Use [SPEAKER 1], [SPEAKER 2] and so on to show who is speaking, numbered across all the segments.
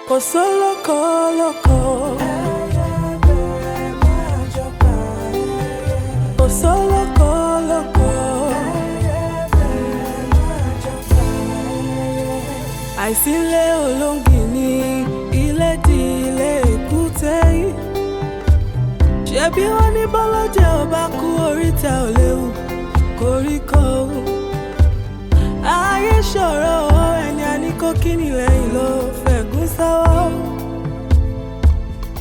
[SPEAKER 1] Kò sólókò lóko. Kò sólókò lóko. Àìsílẹ̀ olóńgì ní ilé di ilé èkúté yìí. Ṣebí wọ́n ní bọ́lọ́jẹ́ ò bá kú, oríta ò léwu koríko. Ayé ṣòro, ẹni a ní kó kíni lẹ́yìn ló fẹ̀gún sọ́wọ́.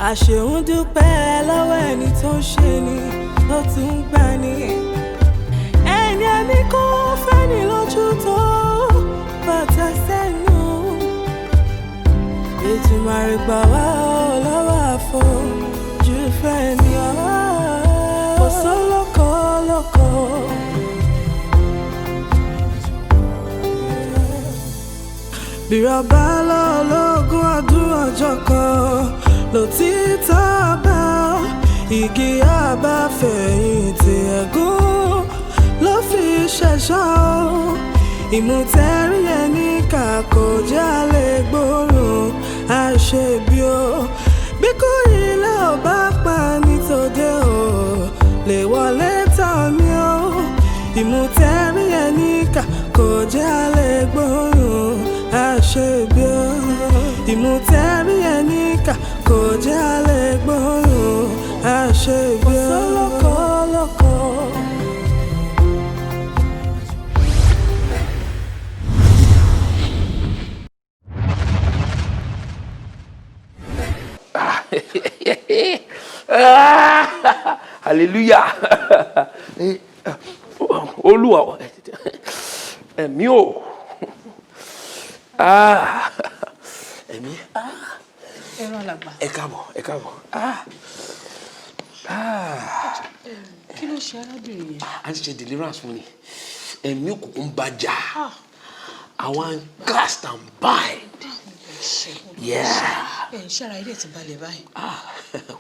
[SPEAKER 1] Àṣehùn dúpẹ́ lọ́wọ́ ẹni tó ń ṣe ni tó tún ń gbà ní. Ẹni a ní kó fẹ́ni lójú tó bàtà sẹ́nu. Ètùmàrè gbà wá ọ́ lọ́wọ́ àfojú fẹ́ ni ọ́. Kò sólókò lóko. Bírọ̀bá lọ́lọ́gún ọdún, ọjọ́ kan lòtítọ́ bá igi àbáfẹ̀yìntì, ẹ̀gún ló fi ṣẹ̀ṣọ́. Ìmùtẹ́rí ẹni kà kò jálè gbóòórùn àṣebí o. Bí kò ilé ò bá pa ní tòde o lè wọlé tán mi o. Ìmùtẹ́rí ẹni kà kò jálè gbóòórùn àṣebí o. Ìmùtẹ́rí ẹni kà kò jálè gbóòórùn àṣebí o. Kò sólókò lóko.
[SPEAKER 2] Hallelujah! Olúwa, ẹ̀mí o. Ah, ẹ̀mí.
[SPEAKER 3] Ẹ̀rọ alàgbà.
[SPEAKER 2] Ẹ káàbọ̀, ẹ káàbọ̀. Ah. Ah.
[SPEAKER 3] Kí ló ṣe arábìnrin yẹn?
[SPEAKER 2] À ń ṣe deliverance fún ni. Ẹ̀mí òkùnkùn bá jà, àwọn cast and bind. Yeah.
[SPEAKER 3] Ẹ ń ṣára ilé ti balẹ̀ báyìí?
[SPEAKER 2] Ah,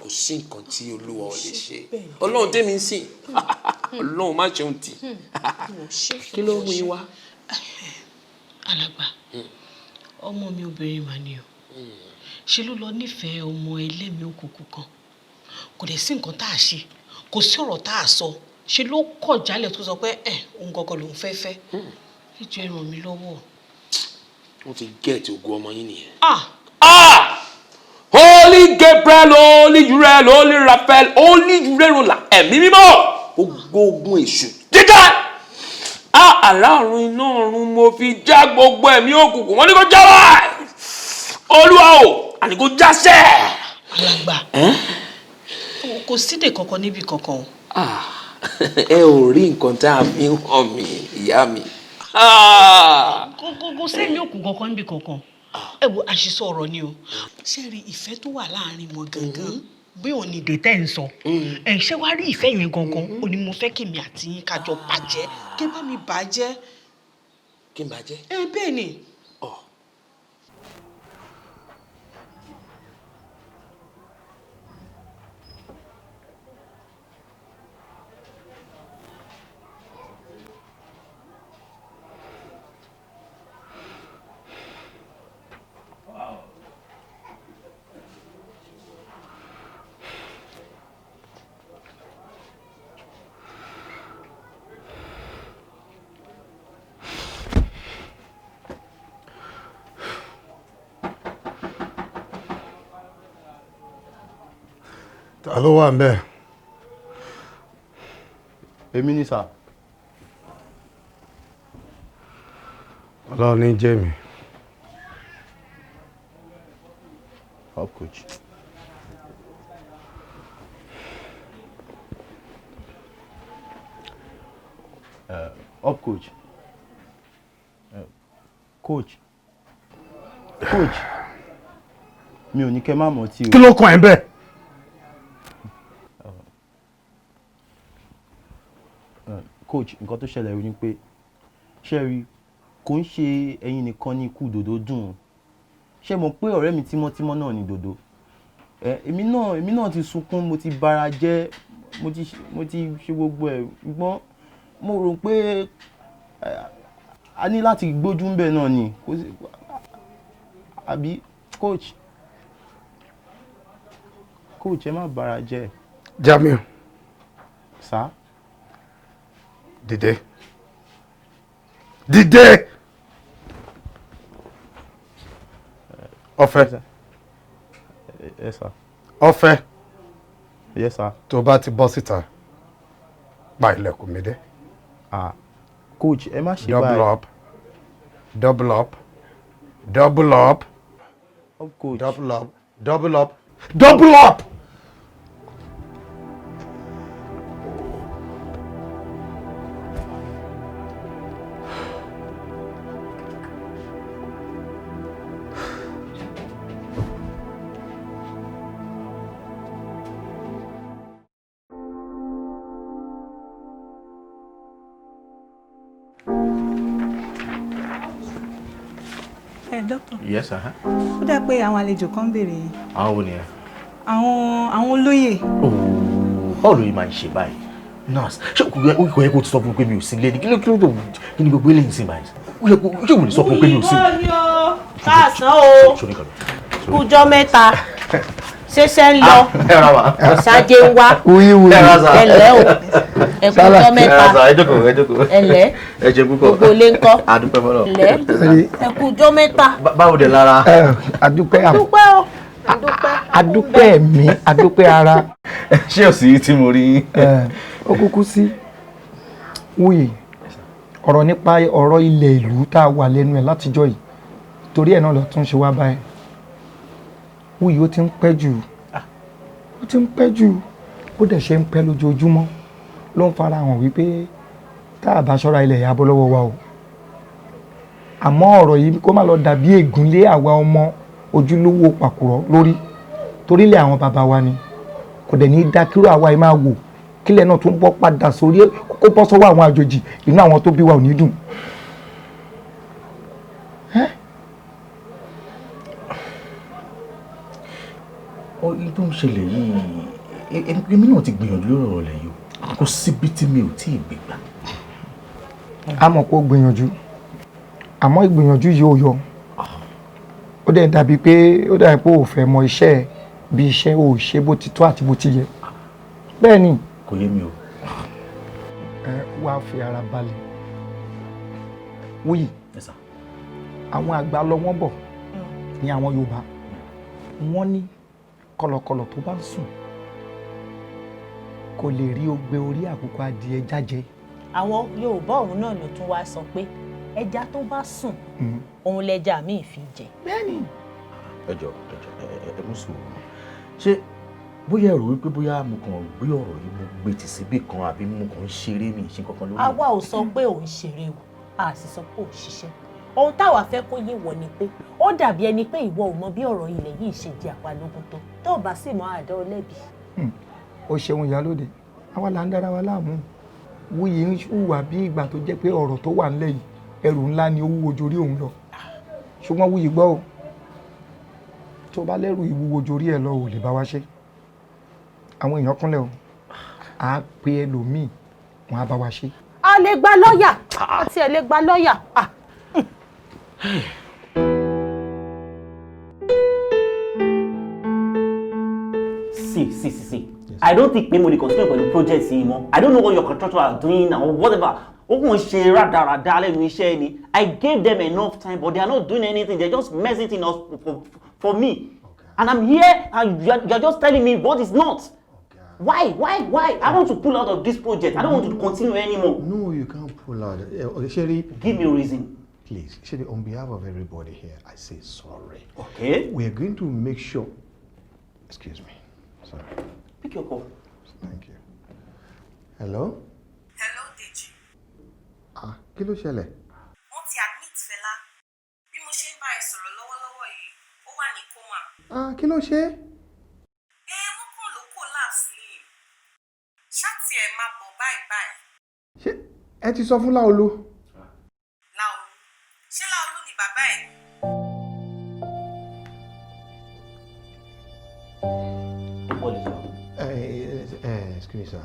[SPEAKER 2] kò sí nǹkan tí Olúwa ò lè ṣe. Ọlọ́run tẹ́mi ń sìn, Ọlọ́run má ṣeun tì. Kí ló mú yín wá?
[SPEAKER 3] Alàgbà, ọmọ mi obìnrin mà ni o. Ṣe ló lọ nífẹ̀ẹ́ ọmọ ẹlẹ́mìí òkùnkùn kan. Kò dẹ̀ sí nǹkan tá a ṣe, kò sí ọ̀rọ̀ tá a sọ. Ṣe ló kọ̀ jálẹ̀ tó sọ pé ẹ̀ òun gangan lòun fẹ́ fẹ́. Ìjọ, ẹ ràn mí lọ́wọ́.
[SPEAKER 2] Wọ́n ti get ògo ọmọ yín nìyẹn.
[SPEAKER 3] Ah!
[SPEAKER 2] Ah! Holy Gabriel, Holy Uriel, Holy Raphael, Holy Urerola, ẹ̀mí mímọ́, gbogbo ogun èṣù jíjà. Ah, aláàrùn iná ọ̀run, mo fi já gbogbo ẹ̀mí òkùnkùn. Wọ́n ní kó já wá. Olúwa o, àní kó jásẹ̀.
[SPEAKER 3] Alàgbà, kò sídè kankan níbi kankan o.
[SPEAKER 2] Ah, ẹ ò rí nǹkan tá a fi ń hàn mí, ìyá mi. Ah!
[SPEAKER 3] Kò sẹ́mi òkú kankan níbi kankan. Ẹ wo, àṣìṣe ọ̀rọ̀ ni o. Ṣé rí ìfẹ́ tó wà láàrin wọn gangan bí òun ní ìdè tẹ́ ń sọ ẹ? Ṣé wàá rí ìfẹ́ yẹn gangan ò ní mo fẹ́ kí mi àti yín kájọ bàjẹ́, kí bá mi bàjẹ́.
[SPEAKER 2] Kí n bàjẹ́?
[SPEAKER 3] Ẹ bẹ́ẹ̀ ni.
[SPEAKER 2] Ọ̀.
[SPEAKER 4] Ta ló wà ń bẹ̀?
[SPEAKER 5] Èmi ni, sir.
[SPEAKER 4] Ọlọ́run ní jẹ́ mi.
[SPEAKER 5] Up, coach. Up, coach. Coach. Coach. Mi ò ní kẹ́ má mọ̀ tí o.
[SPEAKER 4] Kí ló kàn ẹ́ bẹ́ẹ̀?
[SPEAKER 5] Coach, nǹkan tó ṣẹlẹ̀ ni pé, ṣé rí, kò ń ṣe ẹ̀yin nìkan ní ikú Dòdò dùn ún. Ṣé mọ̀ pé ọ̀rẹ́ mi tímọ́tímọ́ náà ni Dòdò? Ẹ èmi náà ti sunkún, mo ti bara jẹ́, mo ti ṣe gbogbo ẹ̀, ṣùgbọ́n mo rò pé a ní láti gbójú ń bẹ̀ náà ni. Kò sí àbí, coach? Coach, ẹ má bára jẹ́.
[SPEAKER 4] Jamiu.
[SPEAKER 5] Sir.
[SPEAKER 4] Dìde. Dìde. Ọ̀fẹ́.
[SPEAKER 5] Yes, sir.
[SPEAKER 4] Ọ̀fẹ́.
[SPEAKER 5] Yes, sir.
[SPEAKER 4] Tó bá ti bọ́ síta, pa ilẹ̀kùn mi dé.
[SPEAKER 5] Ah, coach, ẹ má ṣe
[SPEAKER 4] Double
[SPEAKER 5] báyìí.
[SPEAKER 4] up. Double up. Double up.
[SPEAKER 5] Up, coach.
[SPEAKER 4] Double up. Double up. Double up.
[SPEAKER 6] Ẹ dókítà.
[SPEAKER 7] Yes, sir.
[SPEAKER 6] Ó dà pé àwọn àlejò kan ń béèrè yín.
[SPEAKER 7] Àwọn wo nìyẹn?
[SPEAKER 6] Àwọn olóyè.
[SPEAKER 7] Ooo, báwo ló yìí máa ń ṣe báyìí? Nurse, ṣé kò yẹ kó ti sọ fún mi pé mi ò sí ilé ni? Kí ló tó kí ni gbogbo eléyìí ń sìn báyìí? Ó yẹ kó ṣé wò lè sọ fún mi pé mi ò sí?
[SPEAKER 8] Ìwọ ni o, káàsán o,
[SPEAKER 7] Ṣorí kan.
[SPEAKER 8] kújọ́ mẹ́ta, ṣẹ̀ṣẹ̀ ń lọ,
[SPEAKER 7] Ẹ ra wa.
[SPEAKER 8] ṣáájé ń wá,
[SPEAKER 4] Wuyi wuyi.
[SPEAKER 7] Ẹ ra sa.
[SPEAKER 8] ẹ̀lẹ́ o, ẹ kújọ́
[SPEAKER 7] Ẹ
[SPEAKER 8] mẹ́ta,
[SPEAKER 7] ra sa, ẹ jókòó, ẹ jókòó.
[SPEAKER 8] ẹ̀lẹ́,
[SPEAKER 7] Ẹ ṣe púpọ̀.
[SPEAKER 8] gbogbo ilé ńkọ́,
[SPEAKER 7] A dúpẹ́ fọlọ́.
[SPEAKER 8] ẹ̀lẹ́, ẹ kújọ́ mẹ́ta.
[SPEAKER 7] Báwo dẹ̀ lára?
[SPEAKER 9] Adúpẹ́.
[SPEAKER 8] Dúpẹ́ o, dúpẹ́.
[SPEAKER 9] Adúpẹ́ ẹ̀mí, adúpẹ́ ara.
[SPEAKER 7] Ṣé ò sí tí mo rí yín?
[SPEAKER 9] Ó kúkú sí. Wuyì, ọ̀rọ̀ nípa ọ̀rọ̀ ilẹ̀ ìlú tá a wà lẹ́nu ẹ̀ látijọ́ yìí, torí ẹ̀ náà lọ tún ṣe wá báyìí. Wuyì, ó ti ń pẹ́ jù, ó ti ń pẹ́ jù. Ó dẹ̀ ṣe ń pẹ́ lójoojúmọ́ ló ń fara hàn wípé tá a bá ṣọ́ra, ilẹ̀ yà bọ́ lọ́wọ́ wa o. Àmọ́ ọ̀rọ̀ yìí, kó má lọ dàbí ègún lé àwa ọmọ ojúlówó pàkúrọ̀ lórí, torílẹ̀ àwọn bàbá wa ni. Kò dẹ̀ ní í dá kíró àwa yìí máa wò kílẹ̀ náà tún bọ́ padà sórí, kó bọ́ sọ́wọ́ àwọn àjòjì. Inú àwọn tó bí wa ò ní dùn.
[SPEAKER 7] Ohun tó ń ṣẹlẹ̀ yìí, èmi náà ti gbìyànjú lórí ọ̀rọ̀ ilẹ̀ yìí o. Kò síbi tí mi ò tí ì gbé gbà.
[SPEAKER 9] A mọ̀ pé ó gbìyànjú, àmọ́ ìgbìyànjú yìí ò yọ. Ó dẹ̀ dàbí pé ó dàbí pé ò fẹ́ mọ iṣẹ́ ẹ̀ bí iṣẹ́, ò ṣe bó ti tó àti bó ti yẹ. Bẹ́ẹ̀ ni.
[SPEAKER 7] Kò yé mi o.
[SPEAKER 9] Ẹ wá fi ara balẹ̀, Wuyì.
[SPEAKER 7] Yes, sir.
[SPEAKER 9] Àwọn àgbà lọ wọ́n bọ̀ ní àwọn Yorùbá, wọ́n ní kọ̀lọ̀kọ̀lọ̀ tó bá ń sùn kò lè rí ogbe orí àkùkọ adìẹ jájẹ.
[SPEAKER 8] Àwọn Yorùbá òun náà ló tún wá sọ pé ẹja tó bá sùn, òun lẹja míì fi jẹ.
[SPEAKER 9] Bẹ́ẹ̀ni.
[SPEAKER 7] Ẹ jọ, ẹ jọ, ẹ mú sùúrù. Ṣé bóyá ẹ rò wípé bóyá mo kàn gbé ọ̀rọ̀ yìí, mo gbé tì síbì kan, àbí mo kàn ń ṣeré, mi ṣe kankan lórí ẹ̀?
[SPEAKER 8] Àwa ò sọ pé òun ṣeré o, a sì sọ pé òun ṣiṣẹ́. Ohun táwa fẹ́ kó yé wọ ni pé ó dàbí ẹni pé ìwọ ò mọ bí ọ̀rọ̀ ilẹ̀ yìí ṣe jẹ àwa lógún tó. Tó o bá sì mọ àdá ọlẹ́bi.
[SPEAKER 9] O ṣeun, ìyálóde. Àwa là ń dára wa láàmú. Wuyì ń hùwà bí ìgbà tó jẹ́ pé ọ̀rọ̀ tó wà nílẹ̀ yìí, ẹrù ńlá ni, ó wúwo jorí òun lọ. Ṣùgbọ́n Wuyì, gbọ́ o, tó bá lẹ́rù ìwúwo jorí ẹ̀ lọ, ò lè bá wa ṣe. Àwọn èèyàn kúnlẹ̀ o, à á pe ẹlòmíì, wọn á bá wa ṣe.
[SPEAKER 8] A lè gba lọ́ọ̀yà, a tiẹ̀ lè gba lọ́ọ̀yà. Ah.
[SPEAKER 10] See, see, see, see. I don't think pé mo lè continue pẹ̀lú project yìí mọ́. I don't know what your contractor are doing or whatever. Ó kàn ṣe rádaràda lẹ́nu iṣẹ́ ni. I gave them enough time, but they are not doing anything. They are just messing things up for me. And I'm here and you are just telling me what is not. Why, why, why? I want to pull out of this project. I don't want to continue anymore.
[SPEAKER 11] No, you can't pull out. Sherry.
[SPEAKER 10] Give me a reason.
[SPEAKER 11] Please, Sherry, on behalf of everybody here, I say sorry.
[SPEAKER 10] Okay.
[SPEAKER 11] We are going to make sure. Excuse me. Sorry.
[SPEAKER 10] Pick your call.
[SPEAKER 11] Thank you. Hello?
[SPEAKER 12] Hello, Deji.
[SPEAKER 11] Ah, kí ló ṣẹlẹ̀?
[SPEAKER 12] Wọ́n ti admit Fẹlá. Bí mo ṣe ń bá ẹ sọ̀rọ̀ lọ́wọ́lọ́wọ́ yìí, ó wà ní coma.
[SPEAKER 11] Ah, kí ló ṣe?
[SPEAKER 12] Ẹ wọ́n kàn ló collapse ni. Ṣáàtì ẹ̀ máa bọ̀ báyìí báyìí.
[SPEAKER 11] Ṣé ẹ ti sọ fún Láolú?
[SPEAKER 12] Láolú. Ṣé Láolú ni bàbá ẹ̀?
[SPEAKER 11] Excuse me, sir.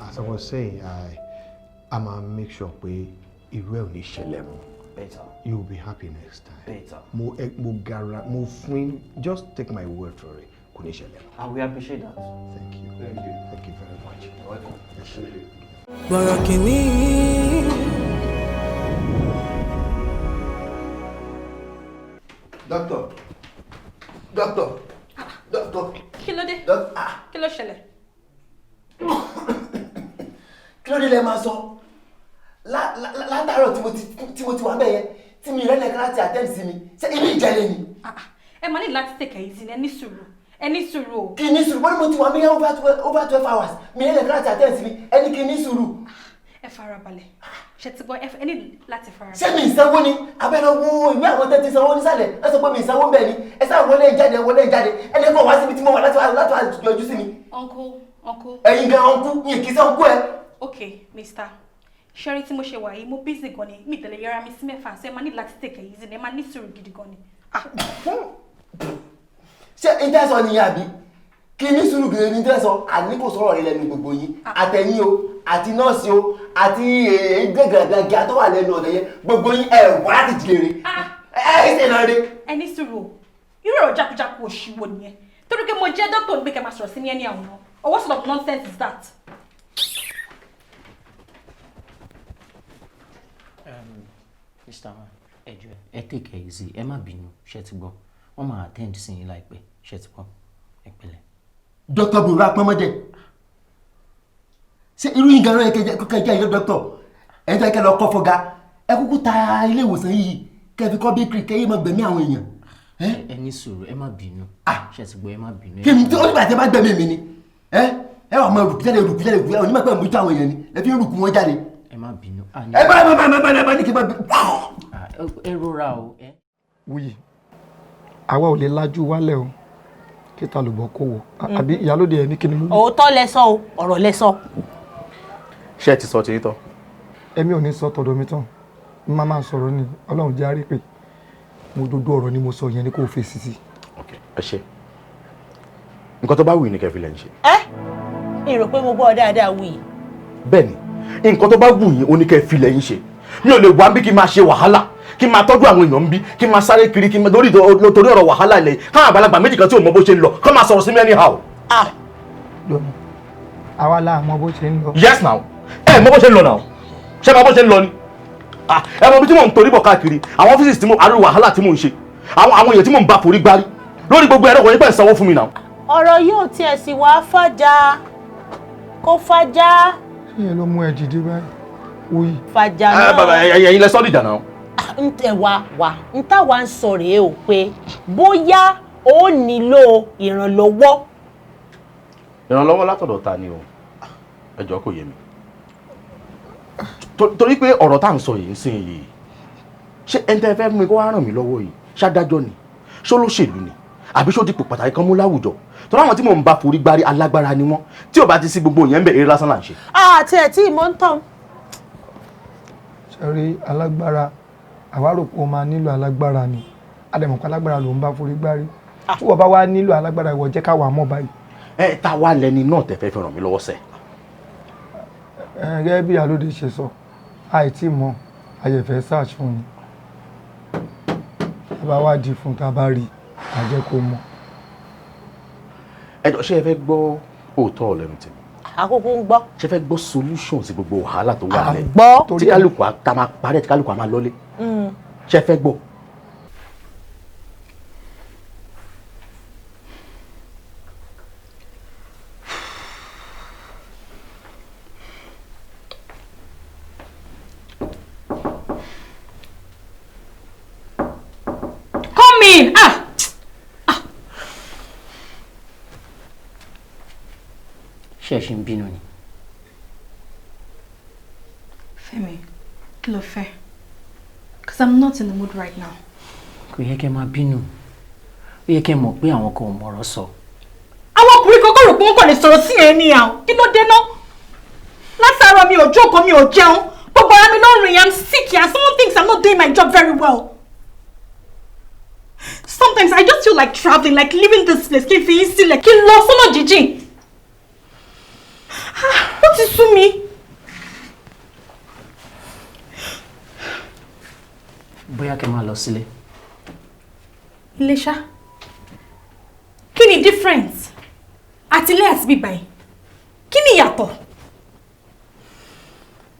[SPEAKER 11] As I was saying, I'm gonna make sure pé irú ẹ̀ ò ní ṣẹlẹ̀ mọ́.
[SPEAKER 10] Better.
[SPEAKER 11] You will be happy next time.
[SPEAKER 10] Better.
[SPEAKER 11] Mo gara mo fún, just take my word for it. Kò ní ṣẹlẹ̀ mọ́.
[SPEAKER 10] And we appreciate that.
[SPEAKER 11] Thank you.
[SPEAKER 7] Thank you.
[SPEAKER 11] Thank you very much.
[SPEAKER 7] You're welcome.
[SPEAKER 11] Ẹ ṣé.
[SPEAKER 1] Bọ̀rọ̀ kìíní.
[SPEAKER 13] Doctor, doctor, doctor.
[SPEAKER 14] Kí ló dé? Kí ló ṣẹlẹ̀?
[SPEAKER 13] Kí ló dé lẹ máa sọ látàárọ̀ tí mo ti wà bẹ́ẹ̀ yẹn tí mi rẹ́lẹ̀ láti attend sí mi? Ṣé inú ìjẹ́lẹ̀ ni?
[SPEAKER 14] Ẹ máa ní láti take it easy. Ẹ ní sùúrù, ẹ ní sùúrù o.
[SPEAKER 13] Kí ní sùúrù? Wọ́n ní mo ti wà mí over 12 hours, mi rẹ́lẹ̀ láti attend sí mi, ẹni kí ní sùúrù.
[SPEAKER 14] Ẹ farabalẹ̀, ṣe ti gbọ́? Ẹ ní láti farabalẹ̀.
[SPEAKER 13] Ṣé mi ìsanwó ni? Abẹ́rẹ́ wo ìwé àwọn tẹ́ ti sanwó nísàlẹ̀, ẹ sọ pé mi ìsanwó ń bẹ̀ ni. Ẹ sáà wọlé jáde, wọlé jáde, ẹni kàn wá síbi tí mo wà láti wá yọjú sí mi.
[SPEAKER 14] Uncle, uncle.
[SPEAKER 13] Ẹ̀yin gan uncle, yìí kì í sọ uncle ẹ.
[SPEAKER 14] Ok, Mr. Sherry, tí mo ṣe wà yìí, mo busy gan ni, mi tẹ̀lé yẹra mi sí mẹ́fà, ṣe máa ní láti take it easy, ẹ máa ní sùúrù gidi gan ni.
[SPEAKER 13] Ṣé ìtẹ́sọ nìyẹn àbí kí ní sùúrù gidi ní tẹ́sọ? Àní kò sọ̀rọ̀ rẹ lẹ́nu gbogbo yín, àtẹ̀yìn o, àti nọ́ọ̀sì o, àti gẹ́gẹ́gẹ́gẹ́ tó wà lẹ́nu ọ̀dẹ̀ yẹn, gbogbo yín ẹ̀ wá láti jìlere ẹ̀ ẹ̀ ṣe náà rẹ.
[SPEAKER 14] Ẹ ní sùúrù o. Irú ọ̀rọ̀ jákujáku òṣì wo nìyẹn? Torí pé mo jẹ́ dókítà ní pé kẹ́ máa sọ̀rọ̀ sí ní ẹni àwọn, or what sort of nonsense is that?
[SPEAKER 10] Mr. Man, ẹ jọ̀ọ́, ẹ take it easy, ẹ má bínú, ṣé ti gbọ́? Wọ́n máa attend sí yín láìpẹ́, ṣé ti gbọ́? Ẹ pẹ̀lẹ́.
[SPEAKER 13] Dr. Bùrọ̀ Apọ́nmọ́dé, ṣé irú yín gan-an yẹ kẹ́ jẹ́ ilé dókítà? Ẹ̀ ń tọ́ kẹ́ lọ kọ́ fọ́gá, ẹ kúkú ta ilé ìwòsàn yìí kẹ́ fi kọ́ bakery, kẹ́ yé máa gbẹ̀mí àwọn èèyàn.
[SPEAKER 10] Ẹ ní sùúrù, ẹ má bínú, ṣé ti gbọ́? Ẹ má bínú.
[SPEAKER 13] Kí ni ó nígbà tí ẹ bá gbẹ̀mí mi ni ẹ ẹ wà máa rùkú jáde, rùkú jáde, rùkú jáde, onímọ̀ pé mójútó àwọn èèyàn ni ẹ fi ń rùkú wọn jáde.
[SPEAKER 10] Ẹ má bínú.
[SPEAKER 13] Ẹ bá ẹ bá ẹ bá ẹ bá ní kí n bá bí.
[SPEAKER 10] Ẹ rọra o.
[SPEAKER 9] Wuyì, àwa ò lè lajú wálẹ̀ o kí ta lùbọ́ kó wọ àbí ìyálóde ẹ̀ ní kí ni mo.
[SPEAKER 8] Òótọ́ lẹ sọ o, ọ̀rọ̀ lẹ sọ.
[SPEAKER 7] Ṣé ẹ ti sọ tiyín tán?
[SPEAKER 9] Èmi ò ní sọ tọ̀dọ̀ mi tán, má máa sọ̀rọ̀ ni. Ọlọ́run jẹ́ àrí pé mo dodo ọ̀rọ̀ ni mo sọ yẹn ni kò fèsì sí.
[SPEAKER 7] Ẹ ṣe, nǹkan tó bá wù yín ni kẹ́ fi lẹ̀ ń ṣe.
[SPEAKER 8] Ẹ mi rò pé mo gbọ́ ọ dáadáa, wí.
[SPEAKER 7] Bẹ́ẹ̀ni, nǹkan tó bá wù yín ó ní kẹ́ fi lẹ̀ ń ṣe. Mi ò lè wá bí kí n máa ṣe wàhálà, kí n máa tọ́jú àwọn èèyàn ń bí, kí n máa sáré kiri, kí n máa lórí torí ọ̀rọ̀ wàhálà ilẹ̀ yìí, káwọn àgbàlagbà méjì kan tí ò mọ bó ṣe ń lọ kọ́ máa sọ̀rọ̀ sí mi anyhow.
[SPEAKER 9] Àwa la mọ bó ṣe ń lọ.
[SPEAKER 7] Yes now, ẹ mọ bó ṣe ń lọ now. Ṣé mọ bó ṣe ń lọ ni? Ah, ẹ mọ bí tí mò ń torí bọ̀ káàkiri àwọn ọ́fíìsì tí mo àrùn wàhálà tí mò ń ṣe, àwọn èèyàn tí mò ń bá forí gbárí lórí gbogbo ẹ̀rọ kò ní pẹ́ sanwó fún mi now.
[SPEAKER 8] Ọ̀rọ̀ yóò tiẹ̀ sì wá fàjà kó fàjà.
[SPEAKER 9] Ṣé yẹn ló mú ẹ dìde báyìí, Wuyì?
[SPEAKER 8] Fàjà
[SPEAKER 7] Ẹ
[SPEAKER 8] náà.
[SPEAKER 7] bàbá, ẹ̀yin lẹ sọ́ dìjà náà.
[SPEAKER 8] Ń tẹ wá wá ń táwa ń sọ rèé o, pé bóyá ó nílò ìrànlọ́wọ́.
[SPEAKER 7] Ìrànlọ́wọ́ látọ̀dọ̀ ta ni o? Ẹ jọ̀ọ́, kò yé mi. Torí pé ọ̀rọ̀ tá à ń sọ yìí ń sìn yìí, ṣé ẹni tẹ́ fẹ́ mú mi kó wá ràn mí lọ́wọ́ yìí, ṣádájọ́ ni, ṣó lóṣèlú ni, àbí ṣó dípò pàtàkì kan mú láwùjọ? Torí àwọn tí mò ń bá forí gbárí, alágbára ni wọ́n. Tí ò bá ti sí gbogbo yẹn ń bẹ̀, eré lásán là ń ṣe.
[SPEAKER 8] Àti ẹ̀ tí ìmọ̀ ń tàn.
[SPEAKER 9] Ṣe rí alágbára, àwa rò pé o máa nílò alágbára ni, àdèmọ̀pá alágbára ló ń bá forí gbárí. Tí wọ́n bá wá nílò alágbára, ìwọ jẹ́ káwa mọ̀ báyìí.
[SPEAKER 7] Ẹ ta wá lẹni náà tẹ́ fẹ́ fi ràn mí lọ́wọ́ sẹ́?
[SPEAKER 9] Ẹ gẹ́gẹ́ bí ìyálóde ṣe sọ, àìtí mọ̀, àyẹ̀fẹ́ search fún ni. Tá a bá wá di fún, tá a bá rí, a jẹ́ kó mọ̀.
[SPEAKER 7] Ẹ jọ̀ọ́, ṣé ẹ fẹ́ gbọ́ òótọ́ lẹ́nu tèmi?
[SPEAKER 8] Àkókò ń gbọ́.
[SPEAKER 7] Ṣé ẹ fẹ́ gbọ́ solution sí gbogbo wàhálà tó wà lẹ̀
[SPEAKER 8] gbọ́.
[SPEAKER 7] Tí kálukú á ta máa parẹ́, tí kálukú á máa lọ́lé, ṣé ẹ fẹ́ gbọ́?
[SPEAKER 14] Come in! Ah!
[SPEAKER 10] Ṣé ẹ ṣe ń bínú ni?
[SPEAKER 14] Fẹ́mi, kí ló fẹ́? Because I'm not in the mood right now.
[SPEAKER 10] Kò yẹ kẹ́ máa bínú, ó yẹ kẹ́ mọ̀ pé àwọn kan ò mọ̀rọ̀ sọ.
[SPEAKER 14] Àwọn ọkùnrin kan kò rò pé wọ́n kàn lè sọ̀rọ̀ sí ẹ̀ ní àwọn. Kí ló dé náà? Látàárọ̀ mi ò jókòó, mi ò jẹun. Gbogbo ara mi ló ń rìn. I'm sick and someone thinks I'm not doing my job very well. Sometimes I just feel like traveling, like leaving this place, kí n fi yín sílẹ̀, kí n lọ sọ́nà jíjìn. Ah, ó ti sú mi.
[SPEAKER 10] Bóyá kẹ́ máa lọ sílé.
[SPEAKER 14] Ilé ṣá. Kí ni difference? Difference? Àtilé àti bíbá yìí. Kí ni ìyàtọ̀?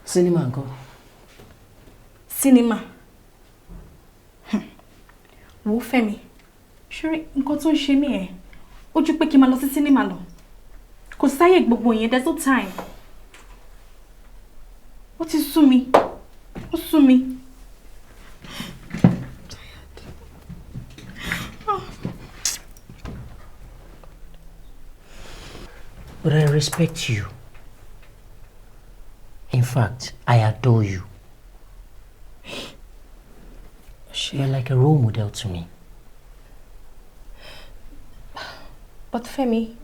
[SPEAKER 15] Cinema ńkọ́?
[SPEAKER 14] Cinema. Wo Fẹ́mi, ṣé nǹkan tó ń ṣe mí ẹ̀? Ó ju pé kí n máa lọ sí cinema lọ. Kò sáyè gbogbo yẹn, there's no time. Ó ti sú mi. Ó sú mi.
[SPEAKER 15] But I respect you. In fact, I adore you. You're like a role model to me.
[SPEAKER 14] But Femi,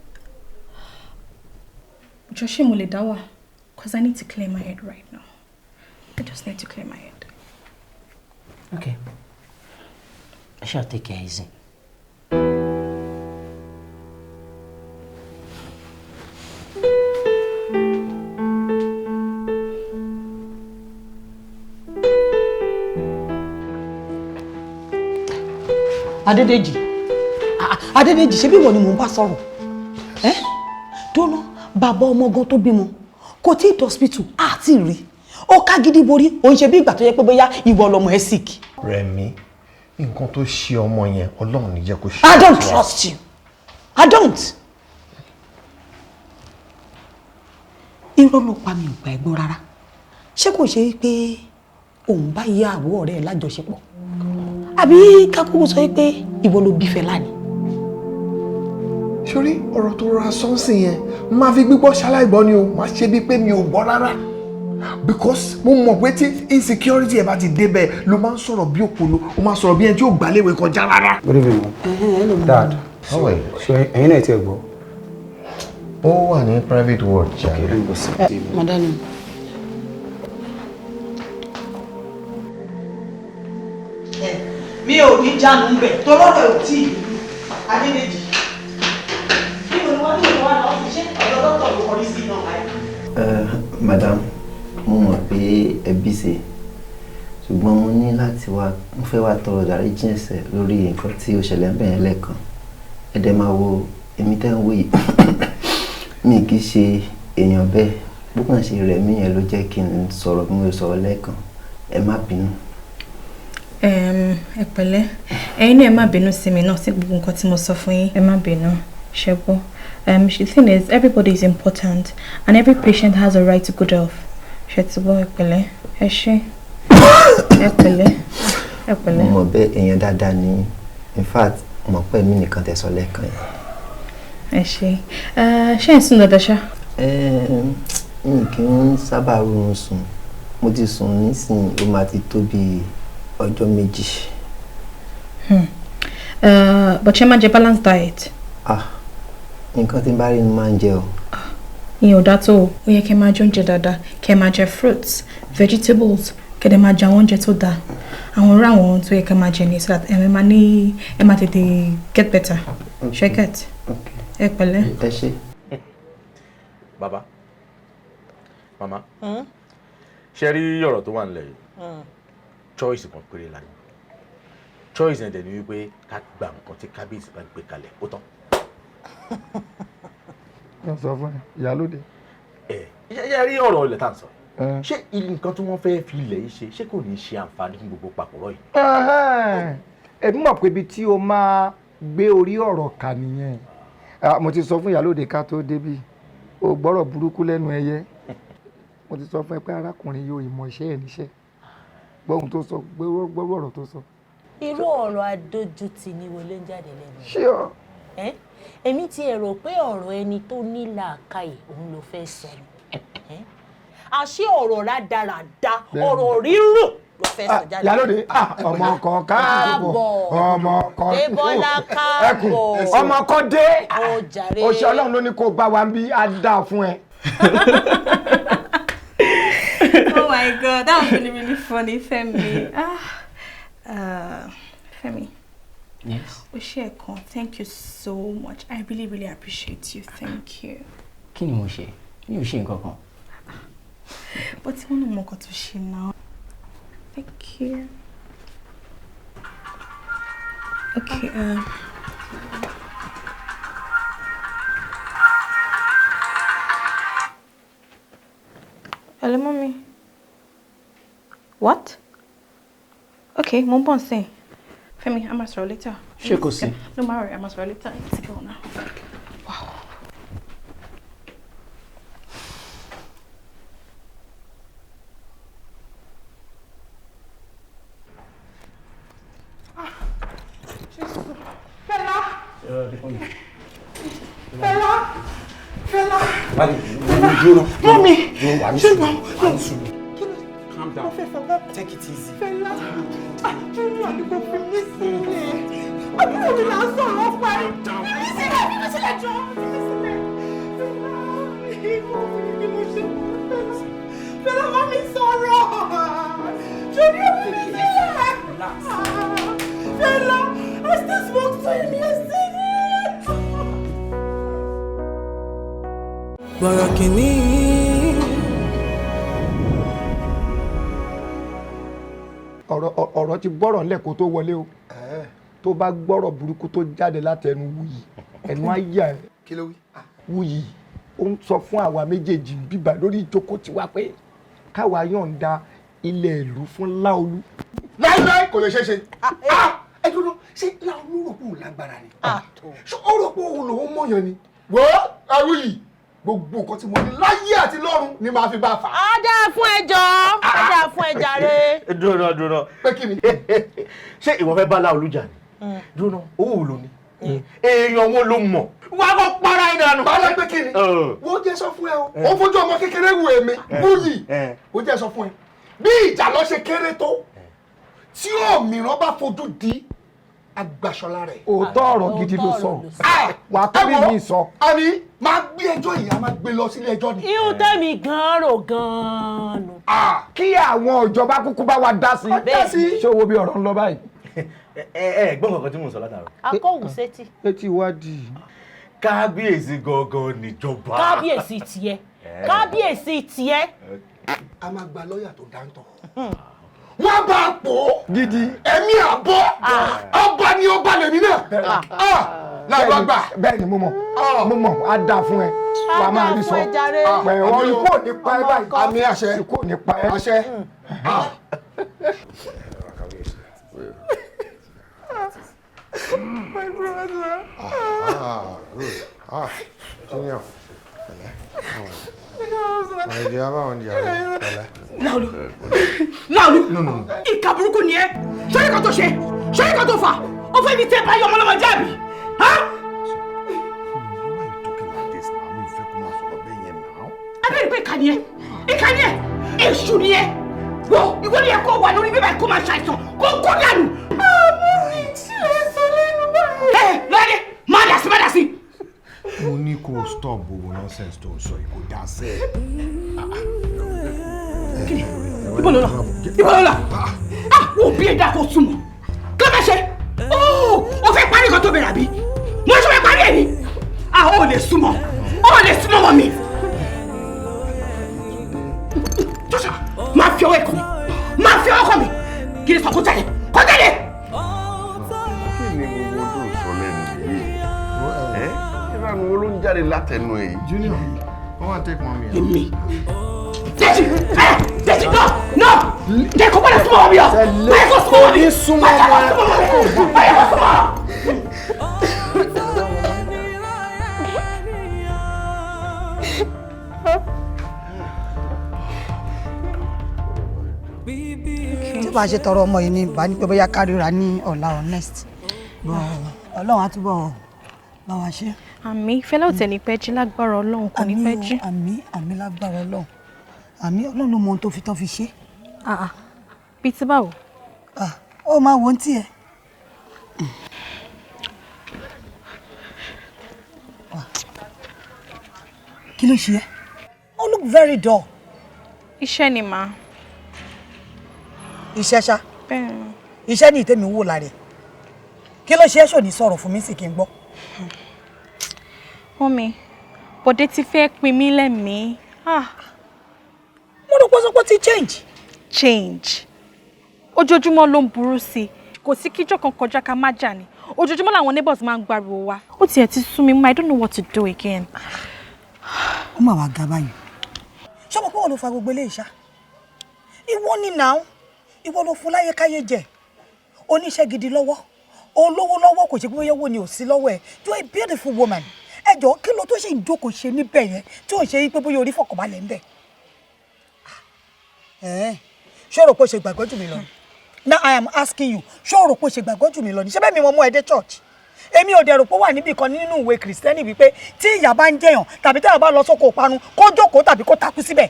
[SPEAKER 14] jọ̀ọ́ ṣé mo lè dá wà? 'Cause I need to clear my head right now. I just need to clear my head.
[SPEAKER 15] Okay. I shall take it easy.
[SPEAKER 3] Adédèjì, ah, Adédèjì, ṣé bí ìwọ ni mò ń bá sọ̀rọ̀ ẹ́? Dóná, bàbá ọmọ gan tó bímọ kò tí ì dọ́sípítù àti rí ó ká gidi borí. Ó ń ṣe bí ìgbà tó yẹ pé bóyá ìwọ lọmọ ẹ sick.
[SPEAKER 11] Rẹ̀mí, nǹkan tó ṣe ọmọ yẹn, Ọlọ́run ní jẹ́ kó ṣe.
[SPEAKER 3] I don't trust you. I don't. Irọ́ ló pa mi, ò gbà ẹ́ gbọ́ rárá. Ṣé kò ṣe pé òun bá ìyá àbúrò ọ̀rẹ́ ẹ̀ lájọṣepọ̀, àbí kákúrú sọ pé ìwọ ló bí Fẹlá ni?
[SPEAKER 11] Sórí ọ̀rọ̀ tó rọra sọ́nsìn yẹn, máa fi gbígbọ́ ṣaláìgbọ́ ni o. Máa ṣe bíi pé mi ò gbọ́ rárá, because mo mọ̀ pé tí insecurity ẹ̀ bá ti débẹ̀, ló máa ń sọ̀rọ̀ bí òpònú, ó máa sọ̀rọ̀ bí ẹni tí ò gbàléwé kọjá rárá.
[SPEAKER 16] Good evening, mom. Dad.
[SPEAKER 11] How are you?
[SPEAKER 16] Ṣé ẹ̀yin náà ti ẹ̀ gbọ́?
[SPEAKER 11] Ó wà ní private ward jàre.
[SPEAKER 3] Madam.
[SPEAKER 17] Mi ò ní jánu ń bẹ̀ tọ́lọ́rọ̀ ẹ̀ ò tí ì Adédèjì. Níbo ni wọ́n ní ìwà náà fi ṣe ọ̀dọ́ dọ́tọ̀ ló kọrí sí iná báyìí?
[SPEAKER 13] Madam, mo mọ̀ pé ẹ busy, ṣùgbọ́n mo ní láti wá, mo fẹ́ wá tọrọ ìdáríjì ẹ̀ṣẹ̀ lórí nǹkan tí ó ṣẹlẹ̀ ń bẹ̀yẹn lẹ́ẹ̀kan. Ẹ dẹ̀ máa wo èmi tẹ́ ń wò yìí, mi kì í ṣe èèyàn bẹ́ẹ̀. Bó kàn ṣe rẹ̀ mí yẹn ló jẹ́ kí n sọ̀rọ̀ bí mo ṣe sọ̀rọ̀ lẹ́ẹ̀kan. Ẹ má bínú.
[SPEAKER 14] Ẹ pẹ̀lẹ́, ẹ̀yin náà ẹ má bínú sí mi náà sí gbogbo nǹkan tí mo sọ fún yín. Ẹ má bínú, ṣé gbọ́. The thing is, everybody is important and every patient has a right to good health. Ṣé ti gbọ́? Ẹ pẹ̀lẹ́, ẹ ṣé, ẹ pẹ̀lẹ́, ẹ pẹ̀lẹ́.
[SPEAKER 13] Mo mọ̀ bẹ́ẹ̀, èèyàn dáadáa ni. In fact, mo mọ̀ pé èmi nìkan tẹ́ sọ lẹ́ẹ̀kan yẹn.
[SPEAKER 14] Ẹ ṣé. Ṣé ẹ̀ ń sùn dáadáa ṣá?
[SPEAKER 13] Mi kì í sábà rọrùn sùn. Mo ti sùn nísìnyí, ó máa ti tó bíi ọjọ́ 2.
[SPEAKER 14] But ṣé máa jẹ balanced diet?
[SPEAKER 13] Ah, nǹkan tí n bá rí ni máa ń jẹ o.
[SPEAKER 14] Ìyẹn ò dáa tó o. Ó yẹ kẹ́ máa jẹ oúnjẹ dáadáa, kẹ́ máa jẹ fruits, vegetables, kẹ́ dẹ̀ máa jẹ àwọn oúnjẹ tó dáa. Àwọn irú àwọn ohun tó yẹ kẹ́ máa jẹ ni, so that ẹ máa ní ẹ máa tètè get better. Ṣé get? Ẹ pẹ̀lẹ́.
[SPEAKER 13] Ẹ ṣé.
[SPEAKER 7] Bàbá, màmá, ṣe rí ọ̀rọ̀ tó wà nílẹ̀ yìí, choice kan péré la ní. Choice yẹn dẹ̀ ni wípé ká gba nǹkan tí kábíyèsí bá gbé kalẹ̀, ó tán.
[SPEAKER 9] Yóò sọ fún ẹ, ìyálóde.
[SPEAKER 7] Ẹ ṣe rí ọ̀rọ̀ ilẹ̀ tá à ń sọ, ṣé nǹkan tí wọ́n fẹ́ẹ́ fi ilẹ̀ yìí ṣe, ṣé kò ní í ṣe àǹfààní fún gbogbo papọ̀rọ̀ yìí?
[SPEAKER 9] Èmi mọ̀ pé ibi tí o máa gbé orí ọ̀rọ̀ kà nìyẹn. Mo ti sọ fún ìyálóde ká tó débí, o gbọ́rọ̀ burúkú lẹ́nu ẹyẹ. Mo ti sọ fún ẹ pé arákùnrin yóò ìmọ̀ iṣẹ́ ẹ̀ níṣẹ́. Gbọ́hùn tó sọ, gbọ́rọ̀ ọ̀rọ̀ tó sọ.
[SPEAKER 8] Irú ọ̀rọ̀ adójútì ni wọlé ń jáde lẹ́nu.
[SPEAKER 9] Ṣé ọ?
[SPEAKER 8] Èmi ti ẹ̀ rò pé ọ̀rọ̀ ẹni tó ní làákàyè òun ló fẹ́ sọ ni. Àṣé ọ̀rọ̀ rádaràda, ọ̀rọ̀ rírùn ló fẹ́ sọ jáde.
[SPEAKER 9] Ìyálóde, ọmọ kan káàbọ̀, ọmọ kan
[SPEAKER 8] Débọ́lá káàbọ̀.
[SPEAKER 9] Ọmọ kan dé.
[SPEAKER 8] Ó jàre.
[SPEAKER 9] Oṣù Ọlọ́run ló ní kó bá wa ń bí, á dáa fún ẹ.
[SPEAKER 14] Oh my God, that was really, really funny, Femi. Femi.
[SPEAKER 15] Yes.
[SPEAKER 14] Oshekan, thank you so much. I really, really appreciate you. Thank you.
[SPEAKER 15] Kí ni mo ṣe? Mi ò ṣe nǹkan kan.
[SPEAKER 14] But wọ́n náà mọ nǹkan tó ṣe now. Thank you. Okay. Okay, mo ń bọ̀ nsìn. Fẹ́mi, a máa sọ̀rọ̀ later.
[SPEAKER 15] Ṣé kò sí?
[SPEAKER 14] No, má worry, a máa sọ̀rọ̀ later. I need to go now. Wow.
[SPEAKER 17] Fẹlá. Fẹlá. Fẹlá. Mummy. Ṣé mo
[SPEAKER 16] Calm down. Take it easy.
[SPEAKER 17] Fẹlá. Junior ni kò fi mí sílẹ̀. Àbúrò mi là ń sọ̀rọ̀ pa ẹ̀. Fi mí sílẹ̀, fi mí sílẹ̀ jọ. Fi mí sílẹ̀. Fẹlá. Ìwọ ni mo ṣe mọ́ Fẹlá. Fẹlá bá mi sọ̀rọ̀. Junior fi mí sílẹ̀. Fẹlá, I still spoke to him yesterday.
[SPEAKER 1] Bọ̀rọ̀ kìíní.
[SPEAKER 9] Ọ̀rọ̀ ti bọ́rọ̀ ńlẹ̀ kó tó wọlé o. Tó bá gbọ́rọ̀ burúkú tó jáde látẹnu Wuyì, ẹnu á yà ẹ́.
[SPEAKER 11] Kí ló wí?
[SPEAKER 9] Wuyì ó ń sọ fún àwa méjèèjì bíbá lórí ìjókòó tiwa pé káwa yọ̀ǹda ilẹ̀ ìlú fún Láolú.
[SPEAKER 11] Láíláí kò lè ṣeé ṣe. Ẹ dúró, ṣé Láolú rò pé òun lágbára ni? Ṣé ó rò pé òun lòún mọ̀yàn ni? Wò ó, Wuyì, gbogbo nǹkan tí mo ní láyé àti lọ́run ni màá fi bá a fà.
[SPEAKER 8] Á dáa fún ẹjọ́, á dáa fún ẹ jàre.
[SPEAKER 7] Dúró náà, dúró náà.
[SPEAKER 11] Pé kí ni?
[SPEAKER 7] Ṣé ìwọ fẹ́ bá Láolú jà ni? Dúró náà, owó wo ló ní? Èèyàn wo ló mọ̀?
[SPEAKER 11] Wà á kọ́ para ẹ̀ dànù. Para pé kí ni? Wo jẹ́ sọ fún ẹ o. Ó fojú ọmọ kékeré wù èmi, Wuyì. Ó jẹ́ sọ fún ẹ. Bí ìjà lọ ṣe kéré tó, tí òmíràn bá fojú di agbaṣọlá rẹ̀.
[SPEAKER 9] Òótọ́ ọ̀rọ̀ gidi ló sọ. Wà á tó bí mi sọ.
[SPEAKER 11] Àní máa gbé ẹjọ́ yìí, a máa gbé lọ sílé ẹjọ́ ni.
[SPEAKER 8] Ihun tẹ́mi gan-an rò gan-an nù.
[SPEAKER 9] Kí àwọn ìjọba kúkú bá wa dá sí. Ṣé owó bí ọ̀rọ̀ ń lọ báyìí?
[SPEAKER 7] Ẹ gbọ́n kankan tí mò ń sọ látàrọ.
[SPEAKER 8] Akọ̀wù sétí.
[SPEAKER 9] Etí ìwádìí.
[SPEAKER 7] Kábíyèsí gangan níjọba.
[SPEAKER 8] Kábíyèsí tiẹ̀. Kábíyèsí tiẹ̀.
[SPEAKER 11] A máa gba lọ́ọ̀yà tó dáńtọ́. Wọ́n bá a pò ó.
[SPEAKER 9] Gidi.
[SPEAKER 11] Ẹ̀mí àbọ̀. Ọba ni ọba lèmi náà. Láìpẹ́ gbà.
[SPEAKER 9] Bẹ́ẹ̀ ni mo mọ̀, mo mọ̀, á dáa fún ẹ. Wàá máa rí sọ. Pẹ̀wọ́n ikú ò ní pa ẹ́ báyìí.
[SPEAKER 11] Àmì àṣẹ.
[SPEAKER 9] Ikú ò ní pa ẹ́.
[SPEAKER 11] Àṣẹ.
[SPEAKER 17] My brother.
[SPEAKER 4] Good. Junior. My dear, báwo ni ìyá rẹ?
[SPEAKER 17] Láolú. Láolú.
[SPEAKER 4] No, no, no.
[SPEAKER 17] Ìkà burúkú ni ẹ́. Ṣé nǹkan tó ṣe? Ṣé nǹkan tó fà? Ó fẹ́ mi tẹ́ báyọ̀ ọmọlọ́mọ jáàbí.
[SPEAKER 4] Why you talking like this now? Mi ò fẹ́ kó máa sọ̀rọ̀ bẹ́ẹ̀ yẹn now.
[SPEAKER 17] Abẹ́rẹ́ pé ìkà ni ẹ́. Ìkà ni ẹ́. Èṣù ni ẹ́. Wo ìwọ ni ẹ kó wà lórí bíbá kó máa ṣàìsàn kó kó dànù. Àmọ́ mi tí ẹ sọ lẹ́nu báyìí. Ẹ lọ́dẹ, má dà sí, má dà sí.
[SPEAKER 4] Mo ní kó o stop gbogbo nonsense tó ń sọ yìí, kò dá sẹ́ẹ̀.
[SPEAKER 17] Kí ni? Ibo ló lọ? Ibo ló lọ? Ah! Wo bí ẹ̀dá kò súnmọ́. Kí ló fẹ́ ṣe? Ó fẹ́ parí nǹkan tó bẹ̀rẹ̀ àbí? Mo ṣe fẹ́ parí ẹ̀ ni. Ah! Ó lè súnmọ́. Ó lè súnmọ́ mọ́ mi. Jọ́sà, máa fi ọwọ́ ẹ̀ kàn mí. Máa fi ọwọ́ kàn mí. Kí ni sọ kó jáde? Kó jáde!
[SPEAKER 4] Kí ni gbogbo tó ń sọ lẹ́nu yìí? Ìranu wo ló ń jáde látẹnu ẹ̀ yìí?
[SPEAKER 11] Junior, come and take mommy.
[SPEAKER 17] Èmi. Dèjì! Ẹ! Dèjì no! No! Jẹ́ kó padà súnmọ́ mi o! Báyọ̀ kó súnmọ́ mi! Báyọ̀ kó súnmọ́ mi! Báyọ̀ kó súnmọ́ mi!
[SPEAKER 18] Tí bá ṣe tọrọ ọmọ yìí ni bá ní pé bóyá kárìíra ní ọ̀la or next. Ọlọ́run á túbọ̀ bá wa ṣe.
[SPEAKER 14] Àmín. Fẹlá ò tẹ̀ ní pẹ́ jí lágbára Ọlọ́run, kò ní pẹ́ jí.
[SPEAKER 18] Àmín, àmín lágbára Ọlọ́run. Àmín, Ọlọ́run ló mọ ohun tó fi tán fi ṣe.
[SPEAKER 14] Bíi ti báwo?
[SPEAKER 18] Ó máa wo ohun tí ẹ. Kí ló ṣe ẹ́? Ó look very dull.
[SPEAKER 14] Iṣẹ́ ni màá.
[SPEAKER 18] Iṣẹ́ ṣá.
[SPEAKER 14] Bẹ́ẹ̀ni.
[SPEAKER 18] Iṣẹ́ ní ìtẹ́mi wò lára ẹ̀. Kí ló ṣe é ṣò ní sọ̀rọ̀ fún mi sì kí n gbọ́.
[SPEAKER 14] Mọ́mi, Bọ̀dé ti fẹ́ pin mí lẹ́mìí.
[SPEAKER 18] Mo rò pé sọ́pọ̀ ti change.
[SPEAKER 14] Change. Ojoojúmọ́ ló ń burú sí i. Kò sí kíjọ́ kan kọjá ká má jà ni. Ojoojúmọ́ làwọn neighbors máa ń gbariwo wa. Ó tiẹ̀ ti sú mi mọ́, I don't know what to do again.
[SPEAKER 18] Ó mà wá ga báyìí. Ṣé mo pé wọ́n ló fa gbogbo eléyìí ṣá? Ìwọ ni now. Ìwọ ló fún láyé káyé jẹ. Oníṣẹ́ gidi lọ́wọ́, olówó lọ́wọ́, kò ṣe pé bóyá owó ni ò sí lọ́wọ́ ẹ̀. You are a beautiful woman. Ẹ jọ̀ọ́, kí ló tó ṣe ìjókòó ṣe níbẹ̀ yẹn tí ò ṣe pé bóyá orí fọkànbalẹ̀ ń bẹ̀? Ṣé o rò pé o ṣe gbàgbọ́ jù mí lọ ni? Now I am asking you, ṣé o rò pé o ṣe gbàgbọ́ jù mí lọ ni? Ṣé bẹ́ẹ̀ mi mo mú ẹ dé church? Èmi ò dẹ̀ rò pé ó wà níbì kan nínú ìwé Kìrìsìtẹ́nì wípé tí ìyà bá ń jẹyàn tàbí tí ìyà bá lọ sóko ìparun, kó jókòó tàbí kó takú síbẹ̀.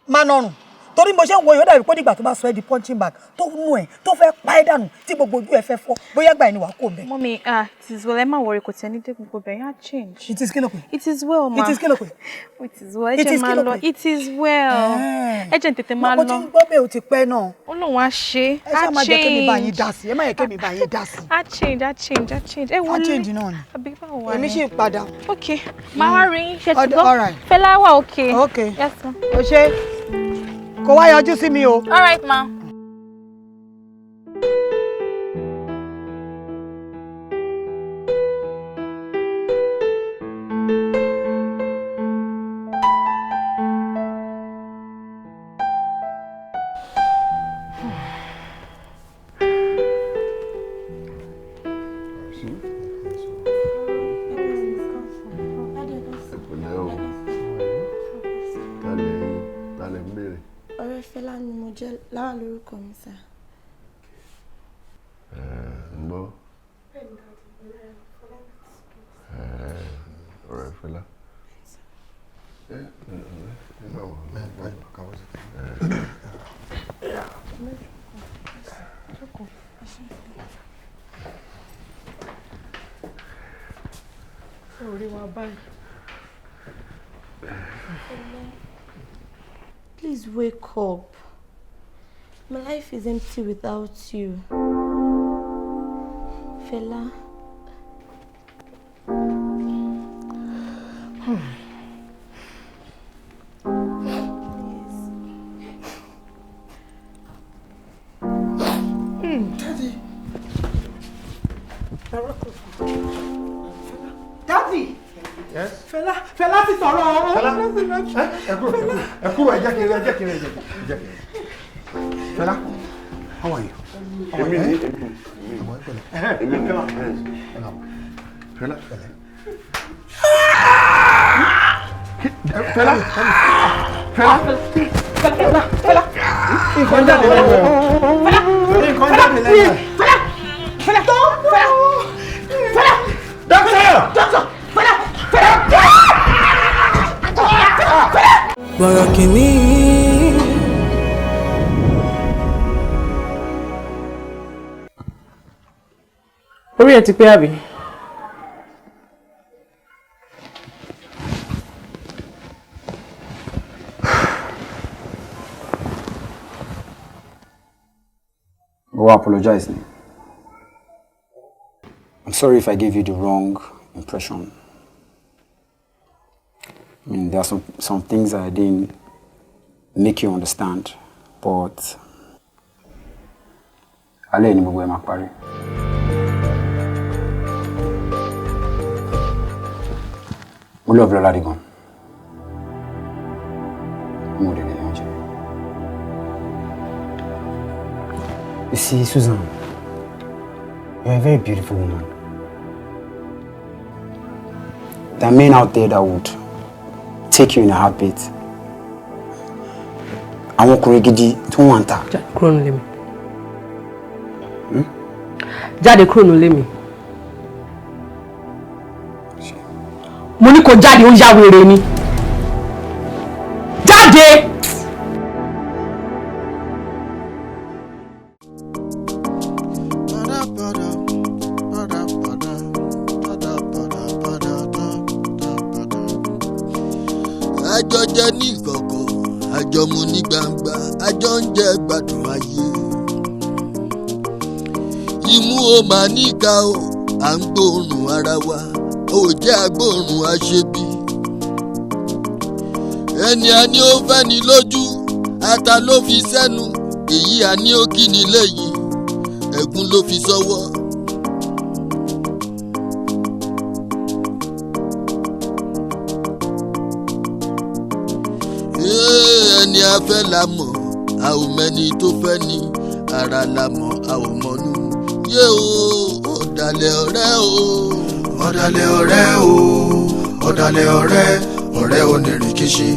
[SPEAKER 18] Má nọrùn torí mo ṣe ń wo yìí, ó dàbí pé dìgbà tó bá sọ ẹ́ di punching bag, tó nù ẹ́, tó fẹ́ pa ẹ́ dànù, tí gbogbo ojú ẹ fẹ́ fọ́, bóyá gbà ẹ́ ni wàá kó mbẹ́.
[SPEAKER 14] Mummy, ah, it is well. Ẹ má worry, kò tẹ̀ ní dé gbogbo bẹ̀ yẹn á change.
[SPEAKER 18] It is kí ló pè?
[SPEAKER 14] It is well, ma.
[SPEAKER 18] It is kí ló pè?
[SPEAKER 14] It is well. Ẹ
[SPEAKER 18] It
[SPEAKER 14] jẹ́
[SPEAKER 18] is
[SPEAKER 14] máa
[SPEAKER 18] kí ló
[SPEAKER 14] lọ.
[SPEAKER 18] pè?
[SPEAKER 14] It is well. Ẹ jẹ́ n tètè máa
[SPEAKER 18] Mo ti
[SPEAKER 14] lọ.
[SPEAKER 18] ń gbọ́ bẹ́ẹ̀, o ti pẹ́ náà.
[SPEAKER 14] Ó lóun á ṣe.
[SPEAKER 18] Ẹ ṣáà má jẹ́ kémi bá yín dá sí, ẹ má yẹ kémi bá yín dá sí.
[SPEAKER 14] Á change, á change, á change. Ẹ
[SPEAKER 18] Á
[SPEAKER 14] wọlé.
[SPEAKER 18] change náà ni.
[SPEAKER 14] Àbí báwo wà
[SPEAKER 18] Èmi
[SPEAKER 14] ní?
[SPEAKER 18] sì ń padà.
[SPEAKER 14] Ok, màá wá rí yín. Ṣé ti
[SPEAKER 18] Ọdẹ-
[SPEAKER 14] gbọ́?
[SPEAKER 18] all right.
[SPEAKER 14] Fẹlá wà okay.
[SPEAKER 18] Okay.
[SPEAKER 14] Yes, ma.
[SPEAKER 18] O ṣe kó wá yọjú sí mi o.
[SPEAKER 14] All right, ma.
[SPEAKER 4] Ẹ pẹ̀lẹ́ o. Talẹ̀ ń béèrè?
[SPEAKER 19] Ọ̀rẹ́ Fẹlá ni mo jẹ́, Lára lórúkọ mi, sir.
[SPEAKER 4] Ń gbọ́. Ọ̀rẹ́ Fẹlá. Ẹ ẹ ẹ báwo? Ẹ.
[SPEAKER 17] Orí wa báyìí.
[SPEAKER 19] Please wake up. My life is empty without you. Fela.
[SPEAKER 17] Daddy. Daddy.
[SPEAKER 11] Yes.
[SPEAKER 17] Fẹlá, Fẹlá ti sọ̀rọ̀.
[SPEAKER 11] Fẹlá, ẹ kúrò, ẹ kúrò, ẹ jẹ́ kí n rí, ẹ jẹ́ kí n rí, ẹ jẹ́ kí n rí. Fẹlá, how are you?
[SPEAKER 4] Èmi ni, èmi ni. Èmi ni. Fẹlá.
[SPEAKER 11] Fẹlá, Fẹlá.
[SPEAKER 17] Fẹlá, Fẹlá.
[SPEAKER 11] Nǹkan jáde lẹ́nu ẹ̀. Nǹkan jáde lẹ́nu ẹ̀.
[SPEAKER 17] Fẹlá, Fẹlá, Fẹlá, Fẹlá.
[SPEAKER 11] Doctor!
[SPEAKER 17] Doctor, Fẹlá, Fẹlá. Fẹlá.
[SPEAKER 1] Bọ̀rọ̀ kìíní.
[SPEAKER 3] Orí ẹ ti pé, àbí?
[SPEAKER 20] Go apologize ni. I'm sorry if I gave you the wrong impression. I mean, there are some things I didn't make you understand, but alẹ́ ni gbogbo ẹ̀ máa parí. Mo love Lọ́ládé gan. Mo lè lè yan jẹ. You see, Susan, you're a very beautiful woman. There are men out there that would take you in a heartbeat. Àwọn ọkùnrin gidi tí wọ́n wà ń ta.
[SPEAKER 3] Kúrò nílé mi. Jáde kúrò nílé mi. Mo ní kó jáde, ó yá wèrè ni. Jáde!
[SPEAKER 21] Àjọ jẹ ní ìkọ̀kọ̀, àjọ mu ní gbangba, àjọ ń jẹ gbádùn ayé. Imú o máa níka o, à ń gbóòórùn ara wa, ò jẹ́ agbóòórùn aṣebi. Ẹni a ní ó fẹ́ ni lójú, ata ló fi sẹ́nu, èyí a ní ó kí ni lẹ́yìn, ẹ̀gún ló fi sọ́wọ́. Ẹni a fẹ́ la mọ̀, A ò mẹ́ni tó fẹ́ ni, ara la mọ̀, a ò mọ̀nú. Yé o, ọ̀dàlẹ̀ ọ̀rẹ́ o.
[SPEAKER 2] Ọ̀dàlẹ̀ ọ̀rẹ́ o, ọ̀dàlẹ̀ ọ̀rẹ́, ọ̀rẹ́ onírìkíṣí.